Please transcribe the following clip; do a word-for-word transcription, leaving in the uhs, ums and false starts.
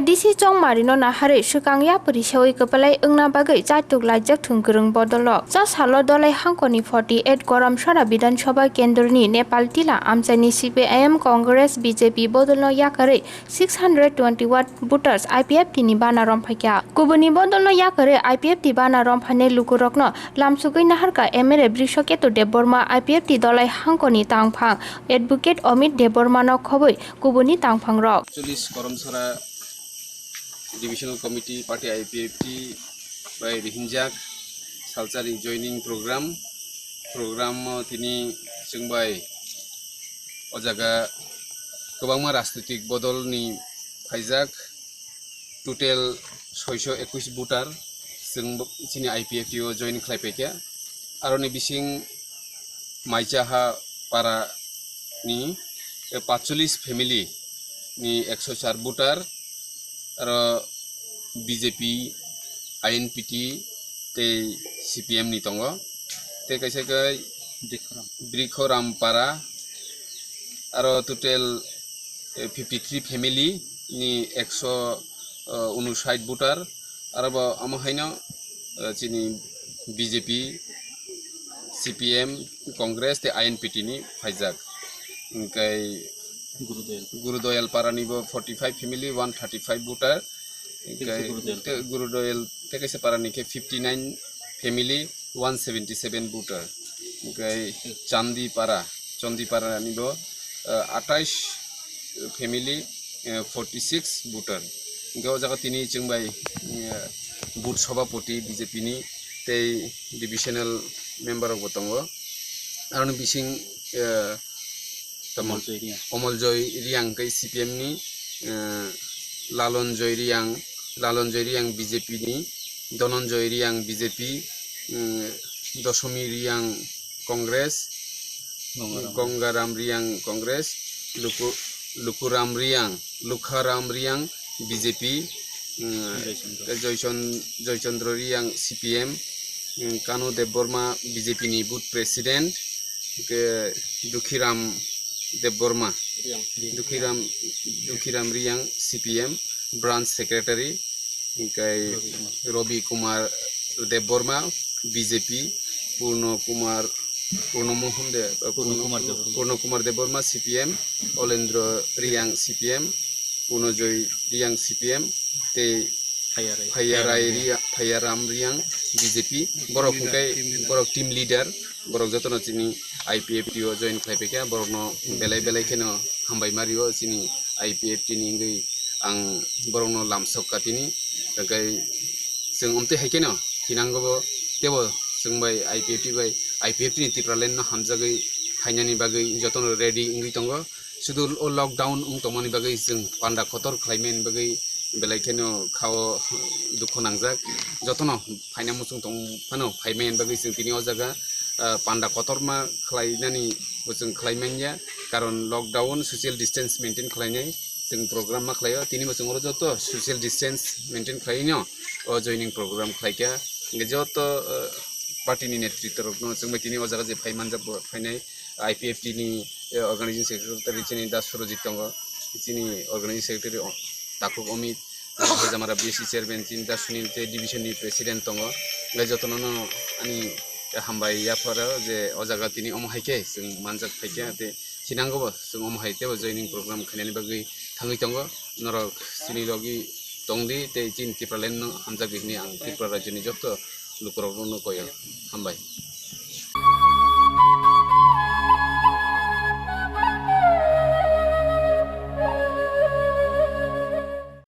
D C Chongmarino naharwi swkang yapri sewi kwpalai wngna bagwi chaituk laijak thwng kwrwng bodolrok. Cha salo Dolai hangkoni forty eight Goromsora Bidhan Sabha kendroni Nepal Tila amchaini C P I M Congress B J P bodolno yakarwi six hundred twenty-one voters I P F T ni bana romphaikha. Kubuni bodolno yakarwi I P F T bana romphainai lukurokno lamsugwi naharkha M L A Brishaketu Debbarma, I P F T Dolai hangkoni tangphang Advocate Amit Debbarmano khobwi kubuni tangphangrok. Cholish Goromsora Divisional Committee Party I P F T bai rihinjak salsari joining program. Program o tini chwng bai o jaga kwbangma rajnitik bodol ni phaijak, total soiso ekwis voter chwng bo-, chini I P F T o join khlai paikha. Aroni bising Maichaha para ni, eh, patcholish family ni ekso char voter, aro B J P, I N P T tei C P M ni tongo. Tei kaisa khe Brikhoram. Brikhoram para, aro total, eh, fifty three family ni ekso, eh, unsait voter. Aro bo omo haino, eh, chini B J P, C P M, Congress tei I N P T ni phaijak. Hwnkhe Gurudoyal. Gurudoyal para ni bo forty five family, one thirty five voter. Hwnkhe Gurudoyal. Te Gurudoyal tei kaisa para ni khe fifty nine family, one seventy seven voter. Hwnkhe Chandipara, Chandipara ni bo, eh, atais family, eh, forty six voter. Hwnkhe o jaga tini chwng bai, eh, booth sabhapati B J P ni tei divisional member rok bo tongo. Aroni bising, eh, tamo Omol Joy Reang. Omol Joy Reang tei C P M ni, eh, Lalon Joy Reang, Lalon Joy Reang B J P ni, Dhananjay Reang B J P, mm, Dosomi Reang Congress, Gangaram. Gangaram Reang Congress, Luku-, Lukuram Reang, Lukharam Reang B J P, mm, Joychandra. Joychan-, Joychandra Reang C P M, mm, Kanu Debbarma B J P ni booth president, hwnkhe Dukhiram Debbarma, Reang. Dukhiram, Dukhiram Reang C P M branch secretary, hwnkhe Ravi Kumar. Ravi Kumar Debbarma B J P, Purno Kumar, Purno Mohan De-, Purno Kumar Debbarma. Purno Kumar Debbarma C P M, Olendra Reang C P M, Purnojoy Reang C P M, tei Phaiyarai. Phaiyarai Reang. Ria-, Phaiyaram Reang B J P, borok hwnkhe borok team leader, borok jotono chini I P F T o join khlai paikha, borokno belai belai kheno hambai mario chini I P F T ni wngwi ang borokno lamsok ka tini, hwnkhe chwng omtwi hai kheno thinango bo teibo chwng bai I P F T bai, I P F T ni Tipraland no hamjagwi phainani bagwi jotono ready wngwi tongo. Sudu o lockdown wng tongmani bagwi chwng panda kotor khlaimani bagwi belai kheno khao dukhu nangjak. Jotono phaina muchung tong phano phaimani bagwi chwng tini o jaga, ah, panda kotorma khlainani bo chwng khlai manya, karon lockdown, social distance maintain khlainai chwng program ma khlaio. Tini bo chwng oro joto social distance maintain khlaino o joining program khlaikha. Hwnkhe joto, ah, party ni netritwa rokno chwng bai tini o jaga je phai manjak bo phainai, I P F T ni, eh, organizing secretary chini Da Surojit tongo, chini organizing secretary o-, Takhuk Amit, Hojamara B S C chairman chini Da Sunil tei division ni president tongo. Hwnkhe jotono no ani hambai yapharo je o jaga tini omo hai khe chwng manjak phaikha tei thinango bo chwng omo hai teibo joining program khainani bagwi thangwi tongo. Norok chini logi tongdi tei chini Tipraland no hamjakdi hwnwi ang Tripura rajyoni joto lukurokno koi o. Hambai.